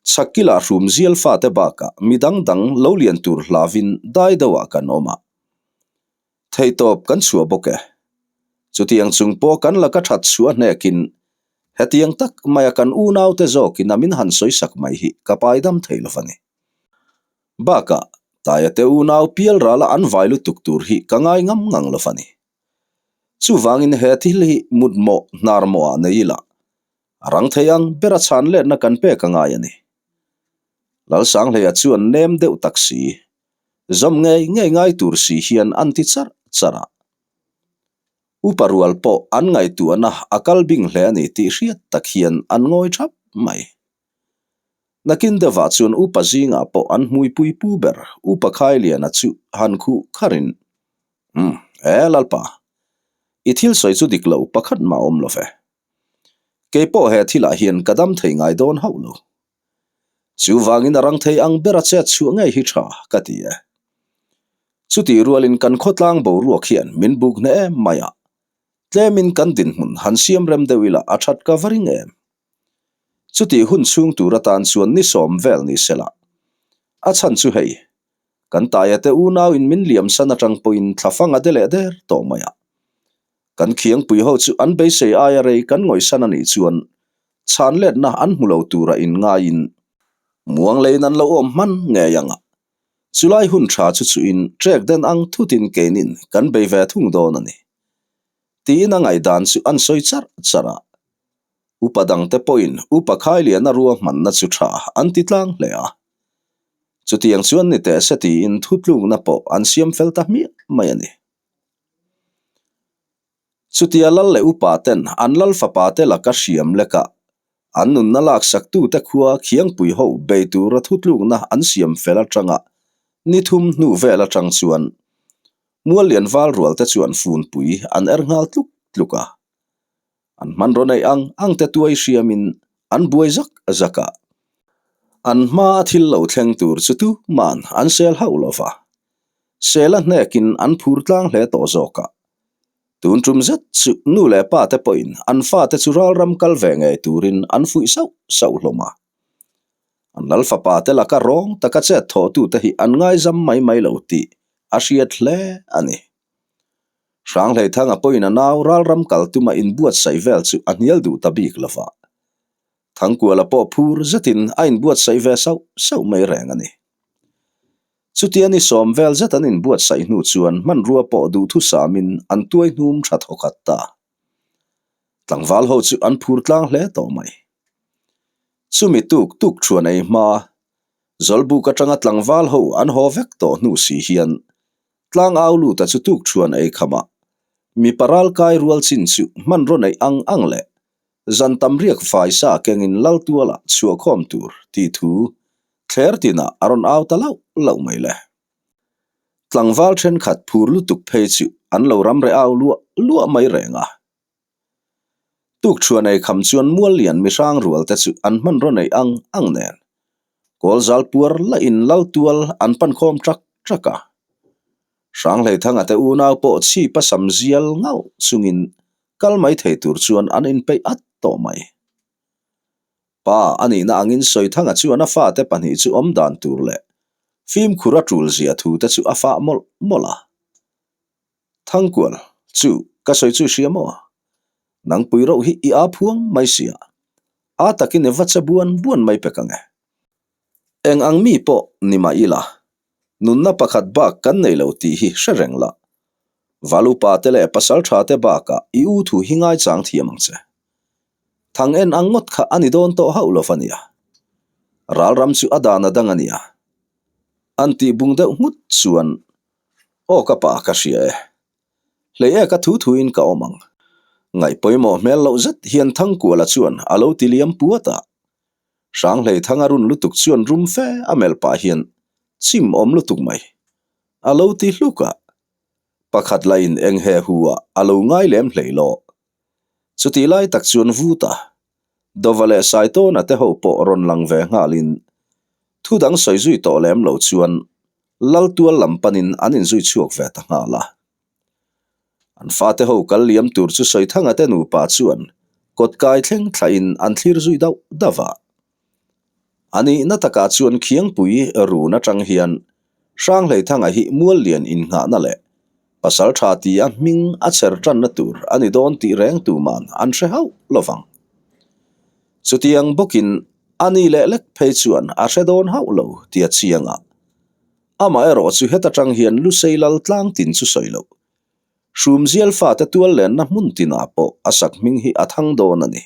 Chhakkilah hrum zial fate bakah mi dang dang lo lian tur hlavin dai deuhah kan awm a. Theihtawp kan chhuah bawk e. Chutiang chung pawh kan laka that chhuah hnekin hetiang tak maia kan unaute zawkin a min han sawisak mai hi ka pai dam thei lo va ni. Bakah, Taia te unau pial rala an vai lutuk tur hi ka ngai ngam ngang lo va ni. Chuvangin he thil hi mutmawh hnarmawhah nei ila, a rang thei ang bera chhan letna kan pek a ngai a ni. Lalsanghleia chuan nem deuh tak si, zawm ngei ngei ngai tur si hian an ti charh charh a. Upa rual pawh an ngaihtuahna a kal bing hle a ni tih hriat tak hian an ngawi thap mai. Nakin deuhah chuan upa zingah pawh an hmuipui pu ber Upa Khailiana chu han khuh kharin, Umm, e Lalpa, i thil sawi chu dik lo pakhat mah awm lo ve. Kei pawh he thilah hian ka dam thei ngai dawn hauh lo. Chuvangin a rang thei ang bera chet chhuah ngei hi tha ka ti e. Chutih rualin kan khawtlang boruak hian min buk hneh em mai a, tlemin kan dinhmun han siam rem deuh ila a that ka va ring em. Chutih hun chhung tur atan chuan ni sawm vel ni sela. A chhan chu hei, kan taia te unau in min liam san atang pawhin thlafang a de leh der tawh mai a. Kan khiangpui ho chu an beisei aia rei kan ngawihsan a nih chuan chhan letna an hmu lo tura inngaiin muang leiin an lo awm hman ngei ang a. Chulai hun tha chu chuhin trek den ang thutin keinin kan bei ve thung dawn a ni. Tiin a ngaihdan chu an sawi charh charh a. Upa dangte pawhin Upa Khailiana ruahmanna chu tha an ti tlang hle a. Chutiang chuan ni teh se tiin thutlukna pawh an siam fel ta hmiah mai a ni. Chutia lal leh upa ten an lal fapa te laka hriam lekah an nunna laksaktute khua khiangpui ho bei tura thutlukna an siam fel atanga ni thum hnu vel atang chuan Muallian val rual te chuan funpui an er nghal tluk tluk a. An hmanraw neih ang ang te tuai hriamin an buai zak zak a. An hma a thil lo thleng tur chu tuman an sel hauh lo va. Sel a hnekin an phur tlang hle tawh zawk a. Tun tum zet chu nu leh pa te pawhin an fate chu ralram kal ve ngei turin an fuih sauh sauh hlawm a. An lal fapa te laka rawng taka chet thawhtute hi an ngaizam mai mai lo tih a hriat hle a ni. Hranghleithanga pawhin a nau ralram kal tuma inbuatsaih vel chu a hnial duh ta bik lo va. Thangkuala pawh phur zetin a inbuatsaih ve sauh sauh mai reng a ni. Chutia ni sawm vel zet an inbuatsaih hnu chuan hmanrua pawh duhthusamin an tuai hnum tha thawkhat ta. Tlangval ho chu an phur tlang hle tawh mai. Chumi tuk tuk thuan ei hma, Zawlbuk atanga tlangval ho an haw vek tawh hnu si hian Tlang au luta chu tuk thuan ei kham a. Mipa ralkai rual chin chu hmanraw neih ang ang leh zan tam riak fai sa kengin Laltuala chhuahkhawm tur tih thu thler tinah a rawn au ta lauh lauh mai le. Tlangval thenkhat phur lutuk phei chu an lo ram reh au luah luah mai reng a. Tukṭhuan ei kham chuan mual lian mihrang rual te chu an hmanraw neih ang ang nen kawl zal puar lahin Laltual an pan khawm ṭak ṭak a. Hranghleithanga te unau pawh chhip a sam zial ngauh chungin kal mai thei tur chuan an inpeih at tawh mai. Pa a nihna angin Sawithanga chuan a fate pahnih chu awm dan tur leh fimkhur a tul zia thu te chu a fah mawlh mawlh a. Thangkual, chu ka sawi chu i hria maw? Nangpui rauh hi i aa phuang mai sia. Aa takin i va che buan buan mai pek ang e. Eng ang mi pawh ni mah ila, nunna pakhat bak kan nei lo tih hi hre reng la. Val upa te leh pasal tha te bakah i u thu hi ngaichang thiam ang che. Thang en ang ngawt kha a ni dawn tawh hauh lo va nia. Ralram chu a dan a dang a nia. An tih bung deuh nghut chuan Aw ka pa ka hria e. Hlei e ka thu thuin ka awm ang. Ngaih pawimawh hmel loh zet hian Thangkuala chuan a lo ti liam puat a. Hranghlei thang a run lutuk chuan rum fe a melh pah hian chim awm lutuk mai a lo ti hluk a. Pakhat lahin eng he hu ah a lo ngai lem hlei lawh. Chutih lai tak chuan vut a, Dova leh Saitawna te ho pawh rawn lang ve nghalin thu dang sawi zui tawh lem lo chuan Laltual lam panin an inzui chhuak ve ta nghal a. An fate ho kal liam tur chu Sawithanga te nupa chuan kawt kai thleng thlahin an thlir zui dauh dauh a. A nihna takah chuan Khiangpui run atang hian Hranghleithanga hi Muallian innghahna leh pasal tha tia hming a chher tanna tur a ni dawn tih reng tuman an hre hauh lovang. Chutiang bawkin a ni leh lek phei chuan a hre dawn hauh lo tia chiang a. Amaherawh chu heta tang hian Lusei lal tlang tin chu sawi loh. Hrumzial fate tual lenna hmun tinah pawh a sak hming hi a thang dawn a ni.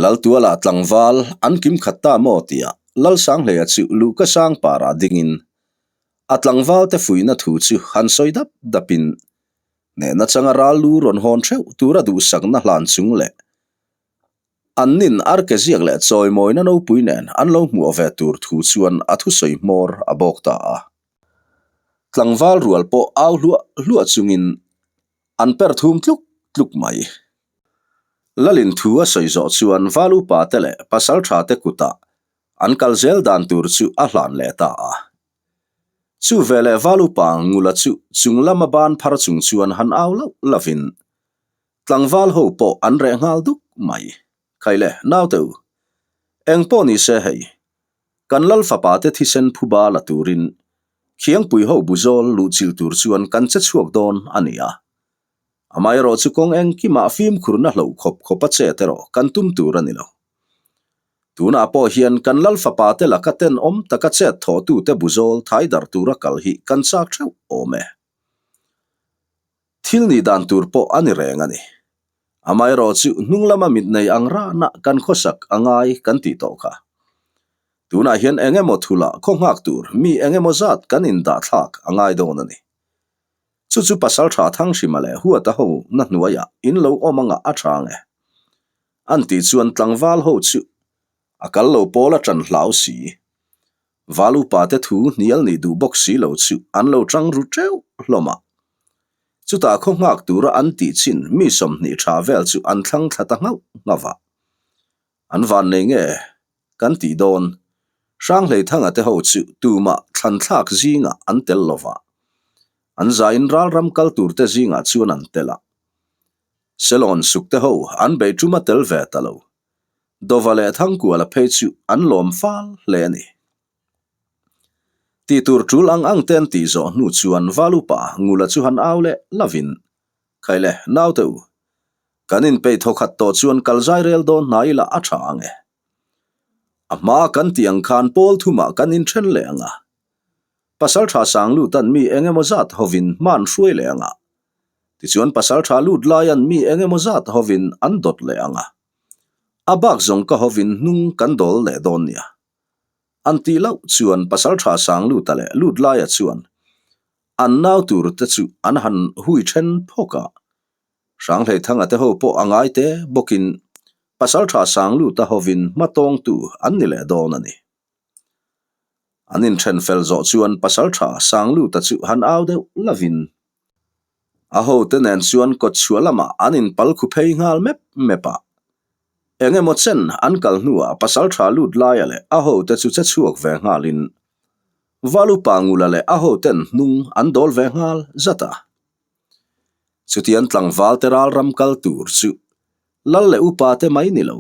Laltuala tlangval an kim khat ta maw tia Lalsanghleia chu luhka sang parah dingin a tlangvalte fuihna thu chu han sawi dap dapin hnehna changa ral lu rawn hawn theuh tura duhsakna hlan chung leh An nin arke ziak leh chawimawina nopui nen an lo hmuh ve tur thu chuan a thusawi hmawr a bawk ta a. Tlangval rual pawh au hluah hluah chungin an per thum tluk tluk mai. Lalin thu a sawi zawh chuan val upa te leh pasal tha te kutah an kal zel dan tur chu a hlan leh ta a. Chu veleh val upa Ngula chu chung lama ban phar chung chuan han au lauh lauhin Tlangval ho pawh an reh nghal duk mai. Khaile, naute u. Eng pawh ni se hei. Kan lal fapa te thisen phuba la turin Khiangpui ho buzawl luhchilh tur chuan kan che chhuak dawn a ni a. Amaherawh chu kawng engkimah fimkhurna hloh khawp khawp a chet erawh kan tum tur a ni lo. Tunah pawh hian kan lal fapa te laka tenawm taka chet thawhtute buzawl thaidarh tura kal hi kan chak theuh awm e. Thil nih dan tur pawh a ni reng a ni. Amaherawh chu hnung lama mit nei ang rana kan khawsak a ngai kan tih tawh kha. Tunah hian eng emaw thula khaw nghak tur mi eng emaw zat kan indah thlak a ngai dawn a ni. Chu chu pasal tha Thanghrima leh Huata ho na hnuaiah in lo awm anga a tha ang e. An tih chuan tlangval ho chu a kal lo pawl a tan hlau si. Val upa te thu hnial nih duh bawk si lo chu an lo tang ru teuh hlawm a. Chutah khaw nghak tura an tih chin mi 20 tha vel chu an thlang thla ta nghauh nghauh a. An van nei nge kan tih dawn? Hranghleithanga te ho chu tumah thlan thlak zingah an tel lo va. An zain ralram kal tur te zingah chuan an tel a. Selawn suk te ho an beih tum a tel ve ta lo. Dova leh Thangkuala phei chu an lawm fal hle a ni. Tih tur tul ang ang te an tih zawh hnu chuan Val upa Ngula chu han au leh lovin, Khaile, naute u, kan inpeih thawkhat tawh chuan kal zai rel dawn hna ila a tha ang e. A hma kan tih ang khan pawl thumah kan inthen leh ang a. Pasaltha Sanglutan mi eng emaw zat hovin hman hruai leh ang a. Tichuan pasaltha lut laian mi eng emaw zat hovin an dawt leh ang a. A bak zawng ka hovin hnung kan dawl leh dawn nia. An tih loh chuan pasaltha Sangluta leh lut laia chuan. An nau tur te chu an han hui then phawk a. Hranghleithanga te ho pawh a ngai te bawkin Pasaltha Sangluta hovin hmatawngtu an ni leh dawn a ni. An inthen fel zawh chuan Pasaltha Sangluta chu han au deuh lovin a hote nen chuan kawtchhuah lamah an inpal khu phei nghal mep mep a. Eng emaw chen an kal hnuah Pasaltha lut laia leh a hote chu che chhuak ve nghalin Valupa Ngula leh a hoten hnung an dawl ve nghal zat a. Chutiang tlangval te ral ram kal tur chu lal leh upa te mai ni lo.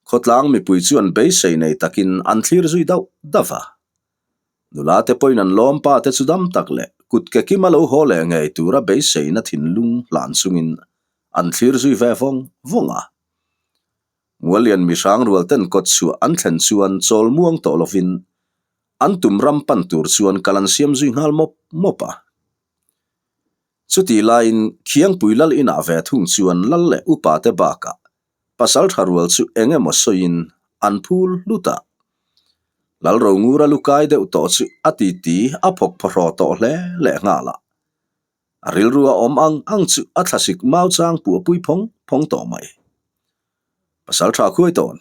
Khawtlang mipui chuan beisei nei takin an thlir zui dauh dauh a. Nula te pawhin an lawm pa te chu dam tak leh kut ke kima lo haw leh ngei tura beiseina thinlung hlan chungin an thlir zui ve vawng vawng a. Muallian mihrang rual ten kawt chhuah an thlen chuan chawl muang tawh lovin an tum ram pan tur chuan kal an siam zui nghal mawp mawp a. Chutih laiin Khiangpui lal inah ve thung chuan lal leh upa te bakah pasal tha rual chu eng emaw sawiin an phul hlut a. Lal Rongura lu kai deuh tawh chu a titi a phawk phawhraw tawh hle leh nghal a. A rilru a awm ang ang chu a thlasik mau chang puahpui phawng phawng tawh mai. Pasal tha khuai tawn.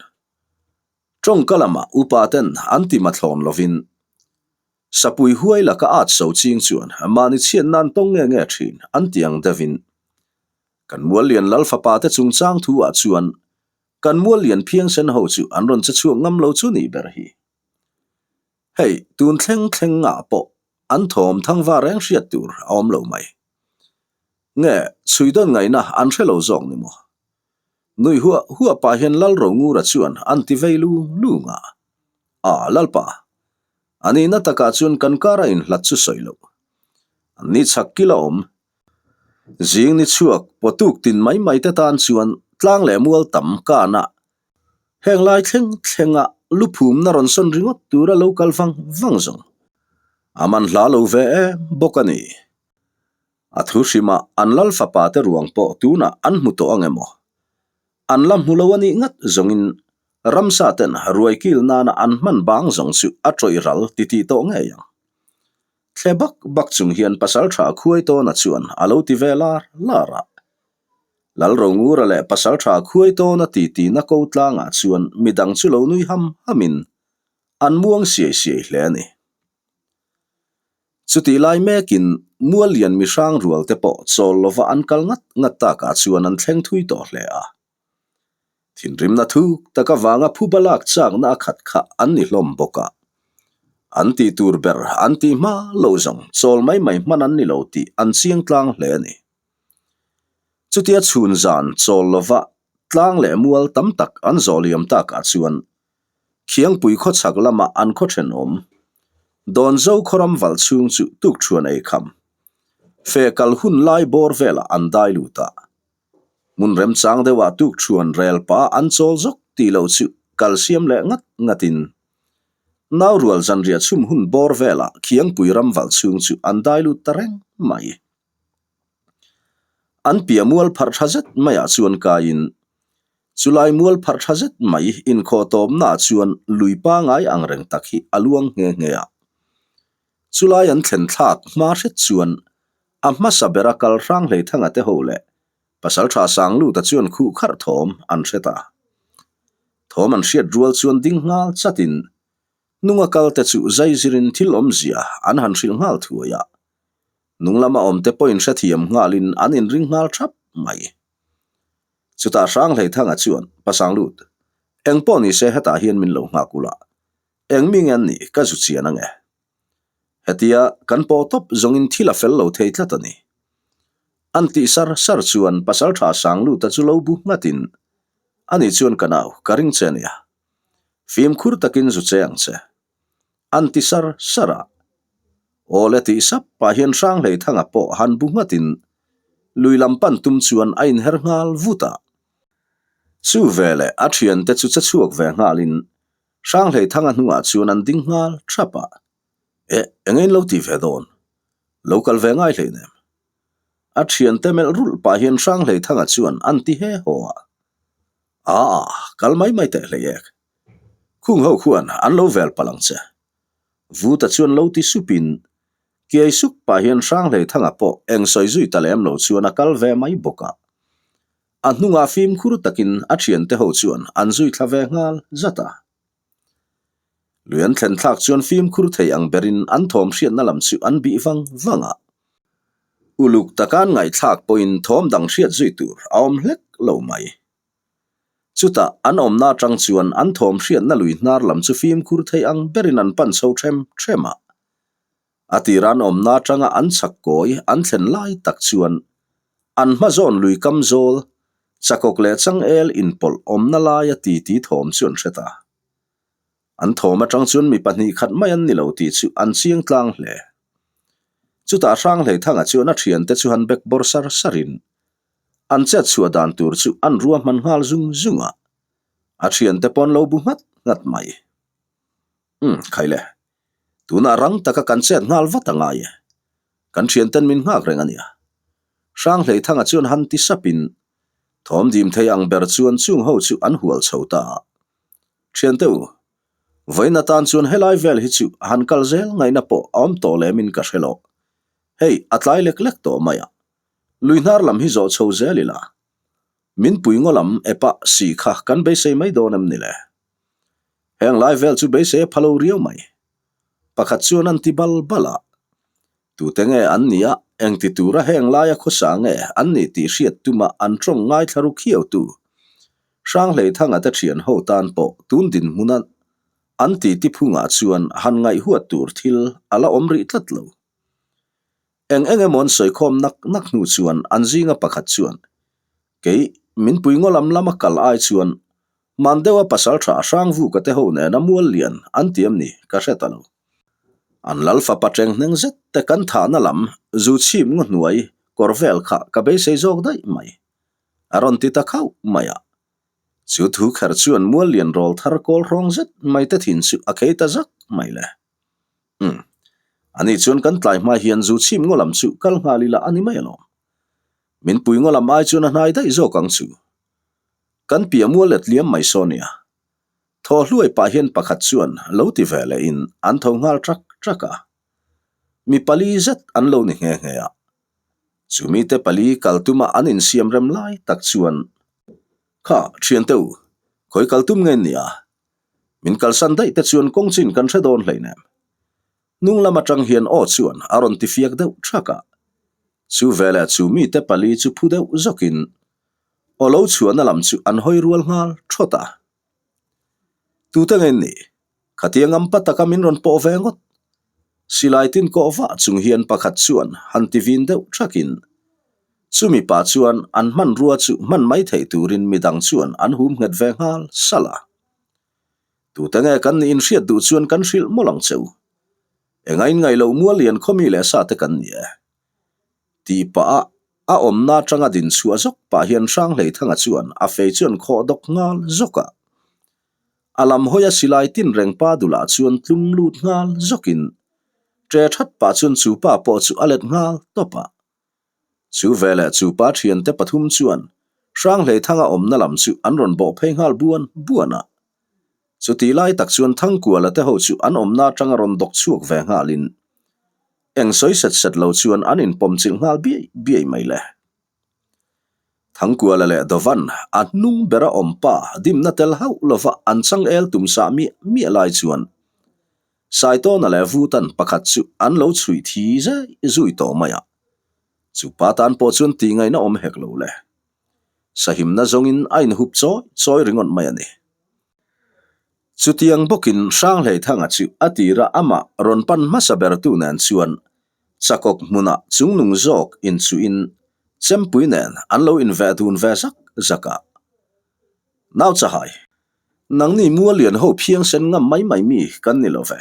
Tawngka lamah upa ten an ti mathlawn lovin Sapui huai laka at so ching chuan mahni chhiat nan tawng nge nge thin an ti ang deuhin kan Muallian Lal fapa te chungchang thu ah chuan kan Muallian phiangsen ho chu an rawn che chhuak ngam lo chu nih ber hi. Hei tun thleng thleng ah pawh an thawm thangva reng hriat tur a awm lo mai. Nge chhui dawn ngaihna an hre lo zawk ni maw? Nui huah huah pah hian Lal Rongura chuan an ti vei lung lung a. A, Lalpa, a nihna takah chuan kan kara inhlat chu sawi loh. An ni chhak kil a awm. Zing ni chhuak pawtuk tin mai mai te tan chuan tlang leh mual tam kana heng lai thleng thlenga luphumna rawn sawn ringawt tura lo kal vang vang zawng. A man hla lo ve em bawk a ni. A thu hrimah an lal fapa te ruang pawh tunah an hmu tawh ang emaw? An la hmu lo a nih ngat zawngin ramsa ten ruai kil nana an hman bang zawng chu a tawih ral titih tawh ngei ang. Thle bak bak chung hian pasal tha khuai tawna chuan a lo ti ve lar lar a. Lal Rongura leh pasal tha khuai tawna titi na ko tlangah chuan midang chu lo nui ham hamin an muang siai siai hle a ni. Chutih lai mekin Muallian mihrang rual te pawh chawl lova an kal ngat ngat takah chuan an thleng thui tawh hle a. Thinrimna thuk tak avanga phuba lak chakna a khat kha an ni hlawm bawk a. An tih tur ber an tih hma lo zawng chawl mai mai hman an ni lo tih an chiang tlang hle a ni. Chutia chhun zan chawl lova tlang leh mual tam tak an zawh liam takah chuan Khiangpui khawchhak lama an khaw thenawm, Dawnzo khawram valh chhung chu tukṭhuan ei kham. Fe kal hun lai bawr velah an dai lut a. Hmun remchang deuhah tukṭhuan rel pah an chawl zawk tih loh chu kal siam leh ngat ngatin Naurual zanriah chhum hun bawr velah Khiangpui ram valh chhung chu an dai lut ta reng mai. An piah mual pharh tha zet maiah chuan kaiin Chulai mual pharh tha zet mai inkhawh tawpnaah chuan lui pangai ang reng tak hi a luang nghe nghe a. Chulai an thlen thlak hma hret chuan a hmasa bera kal hrang hleithanga te ho leh Pasaltha Sangluta chuan khuh kharh thawm an hre ta. Thawm an hriat rual chuan ding nghal chatin hnunga kal te chu zaizirin thil awmzia an han hrilh nghal thuai a. Nung lama awmte pawhin hrethiam nghalin an inring nghal thap mai. Chutah Hranghleithanga chuan, Pasang lut, eng pawh ni se hetah hian min lo nghak ula, eng mi nge an nih ka zu chian ange. Hetia kan pawh tawp zawngin thil a fel lo thei tlat a ni. An tih sar sar chuan Pasaltha Sangluta chu lo bu nghatin, Ani chuan ka nau, ka ring che ania. Fimkhur takin zu che ang che. An ti sar sar a. Aw le tih sap pah hian Hranghleithanga pawh han bu nghatin lui lam pan tum chuan a inher nghal vut a. Chu veleh a thiante chu che chhuak ve nghalin Hranghleithanga hnungah chuan an ding nghal thap a. Eh, eng in lo ti ve dawn? Lo kal ve ngai hleinem. A thiante melh rulh pah hian Hranghleithanga chuan an ti he haw a. Aa, kal mai mai teh hlei ek. Khung ho khuan an lo vel palh ang che. Vuta chuan lo ti supin. Kiai suk pah hian Hranghleithanga pawh eng sawi zui ta lem lo chuan a kal ve mai bawk a. A hnungah fimkhur takin a thiante ho chuan an zui thla ve nghal zat a. Lui an thlen thlak chuan fimkhur thei ang berin an thawm hriatna lam chu an bih vang vang a. Uluk taka an ngaihthlak pawhin thawm dang hriat zui tur a awm hlek lo mai. Chutah an awmna atang chuan an thawm hriatna lui hnar lam chu fimkhur thei ang berin an pan chho ṭhem ṭhem a. A tira an awmna atanga an chhak kawi an thlen lai tak chuan an hma zawn lui kam zawl, chakawk leh changel inpawlh awmna laia titi thawm chu an hre ta. An thawm atang chuan mi pahnih khat mai an ni lo tih chu an chiang tlang hle. Chutah Hranghleithanga chuan a thiante chu han bek bawr sar sarin an chet chhuah dan tur chu an ruahman nghal zung zung a, a thiante pawn lo bu nghat nghat mai. Umm, khaile. Tunah rang taka kan chet nghal vat a ngai e. Kan thianten min nghak reng a nia. Hranghleithanga chuan han ti sapin thawm dim thei ang ber chuan chung ho chu an hual chho ta a. Thiante u, vawiin atan chuan helai vel hi chu han kal zel ngaihna pawh a awm tawh lemin ka hre lo. Hei, a tlai lek lek tawh mai a. Lui hnar lam hi zawh chho zel ila. Min pui ngaw lam epah si kha kan beisei mai dawn em ni le? Heng lai vel chu beisei a pha lo riau mai. Pakhat chuan an ti bal bal a. Tute nge an nih a, engti tura heng laia khawsa nge an nih tih hriat tuma an tawng ngaithla ru khiautu Hranghleithanga te thian ho tan pawh tun dinhmuna an titi phungah chuan han ngaihhuat tur thil a la awm rih tlat lo. Eng eng emaw an sawikhawm nak nak hnu chuan an zinga pakhat chuan, Kei, min pui ngaw lam lama kal ai chuan man deuha pasal tha hrang vuka te ho nena mual lian an tiam ni ka hre ta lo. An lal fapa teng hneng zet te kan thahna lam zu chhip ngaw hnuai kawr vel kha ka beisei zawk daih mai. A rawn ti ta khauh mai a. Chu thu kher chuan mual lian rawl thar kawl hrawng zet mai te thin chu a khei ta zak mai le. Umm. Ani chuan kan tlai hma hian zu chhim ngaw lam chu kal nghal ila a ni mai alawm. Min pui ngaw lam ai chuan a hnai daih zawk ang chu. Kan piah mual let liam mai saw nia. Thaw hluai pah hian pakhat chuan lo ti ve leh in an tho nghal trak trak a. Mi pali zet an lo ni nghe nghe a. Chumi te pali kal tuma an insiam rem lai tak chuan, Kha, thiante u, khawi kal tum nge nia? Min kalsan daih te chuan kawng chin kan hre dawn hleinem. Hnung lam atang hian aw chuan a rawn ti fiak deuh thak a. Chu veleh chu mite pali chu phu deuh zawkin aw lo chhuahna lam chu an hawi rual nghal thawt a. Tute nge in nih? Khatiang ang pa taka min rawn pawh ve ngawt. Silai tin kawh vah chung hian pakhat chuan han ti vin deuh thakin chumi pa chuan an hmanrua chu hman mai theih turin midang chuan an hum nghet ve nghal salh a. Tute nge kan nih inhriat duh chuan kan hrilh mawlh ang che u. Enga in ngaih loh mual lian khawmi leh sa te kan ni e. Tih pah a a awmna atanga din chhuah zawk pah hian Hranghleithanga chuan a fei chuan khawh dawk nghal zawk a. A lam hawia silai tin reng pa dulah chuan tlum lut nghal zawkin ṭe ṭhat pah chuan chu pa pawh chu a let nghal tawp a. Chu veleh chu pa ṭhiante pathum chuan Hranghleithanga awmna lam chu an rawn bawh phei nghal buan buan a. Chutih lai tak chuan Thangkuala te ho chu an awmna aṭanga rawn dawk chhuak ve nghalin eng sawi set set lo chuan an inpawm chilh nghal biai biai mai le. Thangkuala leh Dovan a hnung bera awm pa dimna tel hauh lova an changel tum sah miah miah lai chuan Saitawna leh Vutan pakhat chu an lo chhuih thi zai zui tawh mai a. Chu pa tan pawh chuan tih ngaihna awm hek lo le. Sahimna zawngin a inhup chawi chawi ringawt mai a ni. Chutiang bawkin Hranghleithanga chu a tira amah rawn pan hmasa bertu nen chuan Chakawk hmunah chungnung zawk inchuhin chempui nen an lo inveh dun ve zak zak a. Nau chahai, nangni mual lian ho phiang sen ngam mai mai mi kan ni lo ve.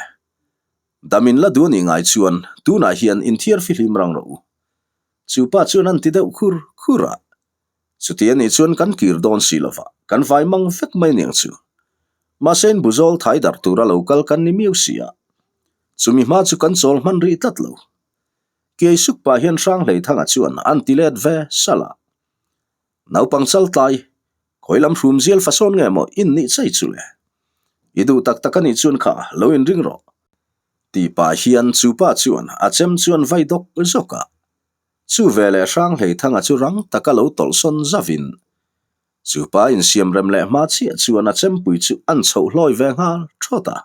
Damin la duh anih ngai chuan tunah hian inthiar fihlim rang rawh u. Chu pa chuan an ti deuh khur khur a. Chuti anih chuan kan kir dawn si lova, kan vai mang vek mai niang chu. Mahse in buzawl thai darh tura lo kal kan ni miau si a. Chumi hma chu kan chawl hman rih tlat lo. Kiai suk pah hian Hranghleithanga chuan an ti let ve salh a. Naupang chal tlai, khawi lam hrum zial fa sawn nge maw in nih chai chu le? I duh tak tak anih chuan kha lo inring rawh. Tih pah hian chu pa chuan a chem chuan vai dawk zawk a. Chu veleh Hranghleithanga chu rang taka lo tawlhsawn zavin chu pa insiam rem leh hma chiah chuan a chempui chu an chhoh hlawi ve nghal thawt a.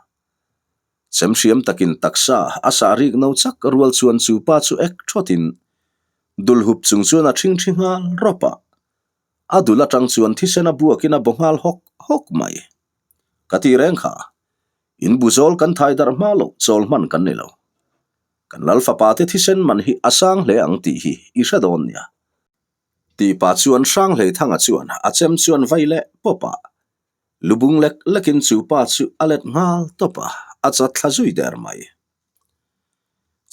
Chem hriam takin taksa a sah rik no chak rual chuan chu pa chu ek thawtin dul hup chung chuan a ṭhingṭhi nghal rawp a. A dul aṭang chuan thisen a buakin a baw nghal hawk hawk mai. Ka ti reng kha, in bu zawl kan thai darh hma loh chawl hman kan ni lo. Kan lal fapa te thisen man hi a sang hle ang tih hi i hre dawn nia. Tih pah chuan Hranghleithanga chuan a chem chuan vai leh pawp a, lubung lek lekin chu pa chu a let nghal tawp a, a chat thla zui der mai.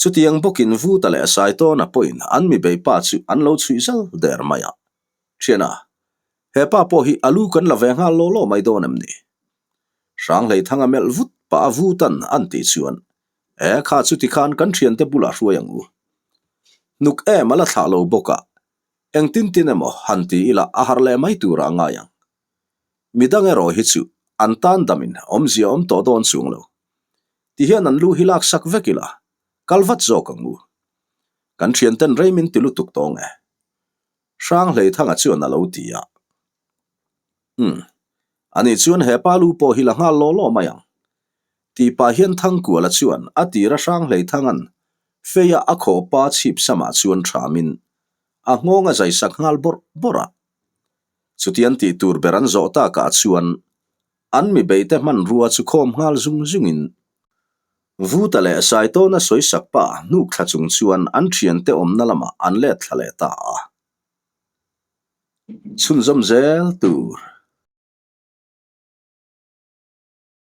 Chutiang bawkin Vuta leh Saitawna pawhin an mi bei pa chu an lo chhuih zal der mai a. Thiana, he pa pawh hi a lu kan la ve nghal law law mai dawn em ni? Hranghleithanga melh vut pah a Vutan an tih chuan, E kha chuti khan kan thiante bulah hruai ang u. Hnuk em a la thlah lo bawk a, engtin tin emaw han ti ila a harh leh mai turah a ngai ang. Midang erawh hi chu an tan damin awmzia awm tawh dawn chung lo. Ti hian an lu hi lak sak vek ila, kal vat zawk ang u. Kan thianten rei min ti lutuk tawng e. Hranghleithanga chuan a lo ti a. Umm, ani chuan he pa lu pawh hi la nghal law law mai ang. Tih pah hian Thangkuala chuan a tira Hranghleithanga'n feia a khawh pa chhip samah chuan thamin a nghawng a zai sak nghal bawrh bawrh a. Chutian tih tur ber an zawh takah chuan an mi beite hmanrua chu khawm nghal zung zungin Vuta leh Saitawna sawisak pa hnuk thla chung chuan an thiante awmna lamah an let thla leh ta a. Chhunzawm zel tur.